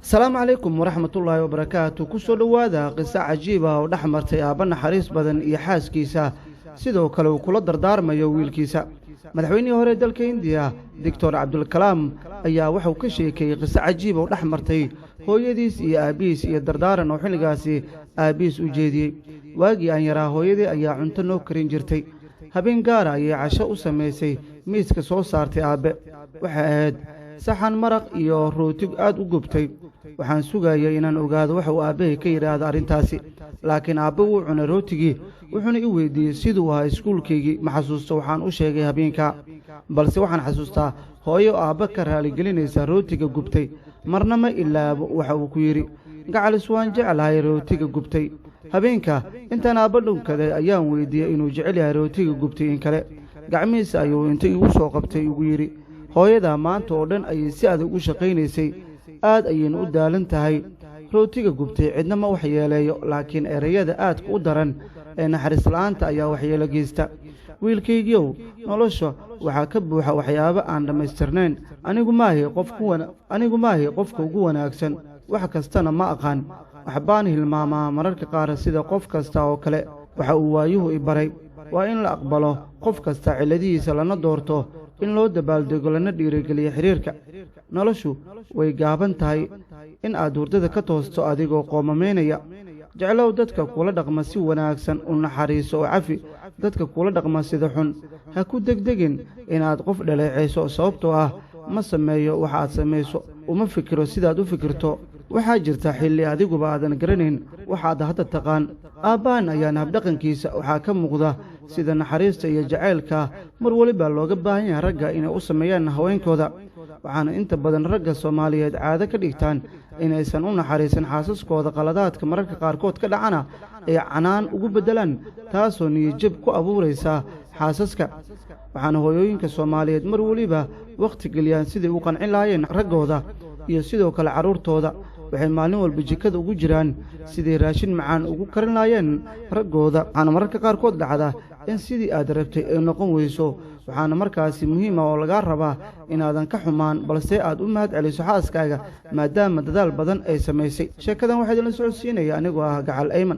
Asalaamu calaykum waraxmatullaahi wabarakaatu. Ku soo dhowaada qiso cajiib ah oo dhex martay aabba naxariis badan iyo xaaskiisa, sidoo kale uu kula dardaarmayo wiilkiisa. Madaxweynihii hore dalka Indiya, Doctor Cabdulkalaam, ayaa wuxuu ka sheekeeyey qiso cajiib oo dhex martay hooyadiis iyo aabbihiis iyo dardaaran oo xilligaasi aabbihiis u jeediyey. Waagii aan yaraa, hooyadii ayaa cunto noo karin jirtay. Habeen gaara ayay casho u samaysay, miiska soo saartay aabbe. Waxay ahayd saxan maraq iyo rooti aad u gubtay. Waxaan sugayay inaan ogaado waxa uu aabbahay ka yidhaahdo arrintaasi, laakiin aabbe wuu cunay rootigii, wuxuuna i weydiiyey siduu ahaa iskuulkaygii. Ma xasuusto waxaan u sheegay habeenka, balse waxaan xasuustaa hooyo aabbe ka raaligelinaysa rootiga gubtay. Marna ma ilaabo waxa uu ku yidhi: "Gacalis, waan jeclahay rootiga gubtay." Habeenka intaan aabba dhunkaday ayaan weydiiyey inuu jecel yahay rootiga gubtay in kale. Gacmihiisa ayuu inta igu soo qabtay igu yidhi: "Hooyadaa maanta oo dhan ayay si adag u shaqaynaysay, aad ayaynu u daalan tahay. Rootiga gubtay cidna ma waxyeeleeyo, laakiin ereyada aadka u daran ee naxariis la'aanta ayaa waxyeelo geysta. Wiilkaygiiow, nolosha waxaa ka buuxa waxyaabo aan dhammaystirnayn. Anigu maahi qofka ugu wanaagsan, wax kastana ma aqaan. Waxbaan hilmaamaa mararka qaar, sida qof kasta oo kale. Waxa uu waayuhu i baray waa in la aqbalo qof kasta cilladihiisa, lana doorto in loo dabaaldego, lana dhiirigeliyo xidhiirka. Noloshu way gaaban tahay in aad hurdada ka toosto adigoo qoomamaynaya. Jeclow dadka kula dhaqma si wanaagsan, u naxariiso oo cafi dadka kula dhaqma sida xun. Ha ku degdegin inaad qof dhaleecayso, sababtoo ah ma sameeyo waxa aad samayso, uma fikiro sidaad u fikirto. Waxaa jirta xilli adiguba aadan garanayn waxaad hadda taqaan." Aabbahan ayaana habdhaqankiisa waxaa ka muuqda sida naxariista iyo jacaylka mar weliba looga baahan yahay ragga inay u sameeyaan haweenkooda. Waxaana inta badan ragga Soomaaliyeed caado ka dhigtaan inaysan u naxariisan xaasaskooda, qaladaadka mararka qaarkood ka dhacana ay canaan ugu beddelaan, taasoo niyadjab ku abuuraysa xaasaska. Waxaana hooyooyinka Soomaaliyeed mar weliba wakhti geliyaan siday u qancin lahaayeen raggooda iyo sidoo kale carruurtooda. Waxay maalin walba jikada ugu jiraan siday raashin macaan ugu karin lahaayeen raggooda. Waxaana mararka qaarkood dhacda in sidii aad rabtay ay noqon weyso. Waxaana markaasi muhiima oo lagaa rabaa inaadan ka xumaan, balse aad u mahad celiso xaaskaaga, maadaama dadaal badan ay samaysay. Sheekadan waxaa idinla socodsiinaya anigoo ah Gacal Ayman.